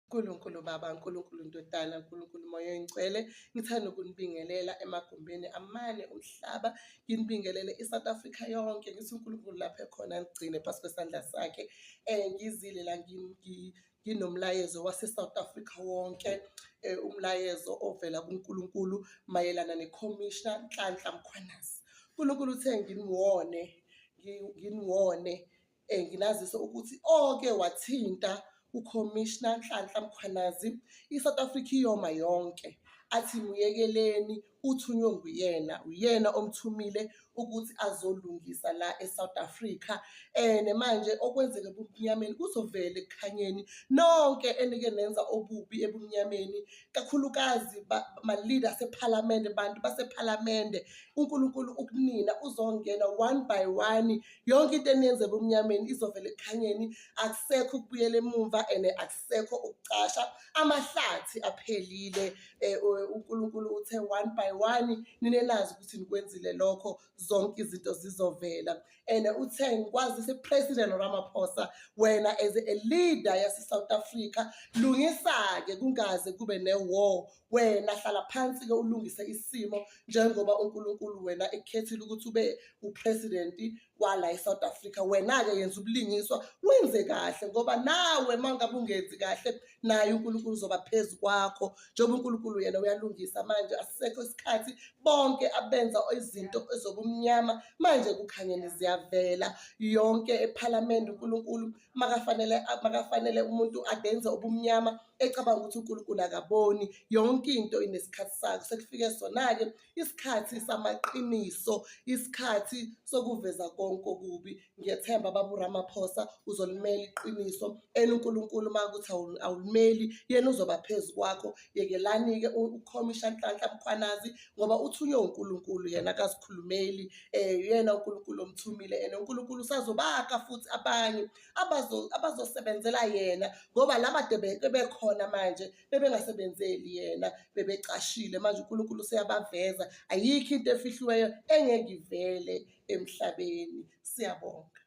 Nkulunkulu Baba, Nkulunkulu Ndodana, Nkulunkulu Moya Oyingcwele, ngithanda ukunibingelela emagumbini amane omhlaba, nginibingelele i-South Africa yonke, ngithi uNkulunkulu lapho ekhona anigcine phasi kwesandla sakhe. Ngizile la nginomlayezo wase-South Africa wonke, umlayezo ovela kuNkulunkulu mayelana nekhomishna Nhlanhla Mkhwanazi. UNkulunkulu uthe nginiwone, nginiwone Nginazise ukuthi oke wathinta uKhomishna Nhlanhla Mkhwanazi, i-South Africa iyoma yonke. Athi muyekeleni uthunywe nguyena, uyena omthumile ukuthi azolungisa la e-South Africa. And manje okwenzeka ebumnyameni kuzovela ekukhanyeni. Nonke enike nenza obubi ebumnyameni, kakhulukazi ma-leader asephalamende, bantu basephalamende, uNkulunkulu ukunina uzongena one by one. Yonke into eniyenza ebumnyameni izovela ekukhanyeni, akusekho ukubuyela emumva and akusekho ukucasha. Amahlathi aphelile. UNkulunkulu uthe one by one nina nazi ukuthi nikwenzile lokho, zonke izinto zizovela. And uthe ngikwazise President Ramaphosa, wena as a leader yase-South Africa, lungisa-ke kungaze kube ne-war. Wena hlala phansi-ke ulungise isimo njengoba uNkulunkulu wena ekukhethile ukuthi ube upresident wala eSouth Africa. Wena-ke yenza ubulingiswa wenze kahle, ngoba nawe uma ngabe ungenzi kahle naye uNkulunkulu uzoba phezu kwakho. Njengoba uNkulunkulu yena uyalungisa manje, asisekho isikhathi bonke abenza izinto ezobumnyama manje kukhanyeni ziyavela yonke ephalamende. uNkulunkulu makafanele umuntu adenze ubumnyama ecabanga ukuthi uNkulunkulu akaboni. Yonke into inesikhathi sakho. Sekufike sona-ke isikhathi samaqiniso, isikhathi sokuveza konke okubi. Ngiyethemba baba uRamaphosa uzolimela iqiniso, and uNkulunkulu uma kuthi awulimeli yena uzoba phezu kwakho. Yekelani-ke uKhomishana Nhlanhla Mkhwanazi ngoba uthunywe uNkulunkulu, yena akazikhulumeli. Uyena uNkulunkulu omthumile and uNkulunkulu usazobakha futhi abanye abazosebenzela yena, ngoba laba de bekhona manje bebengasebenzeli yena, bebecashile. Manje uNkulunkulu useyabaveza, ayikho into efihliweyo engeke ivele emhlabeni. Siyabonga.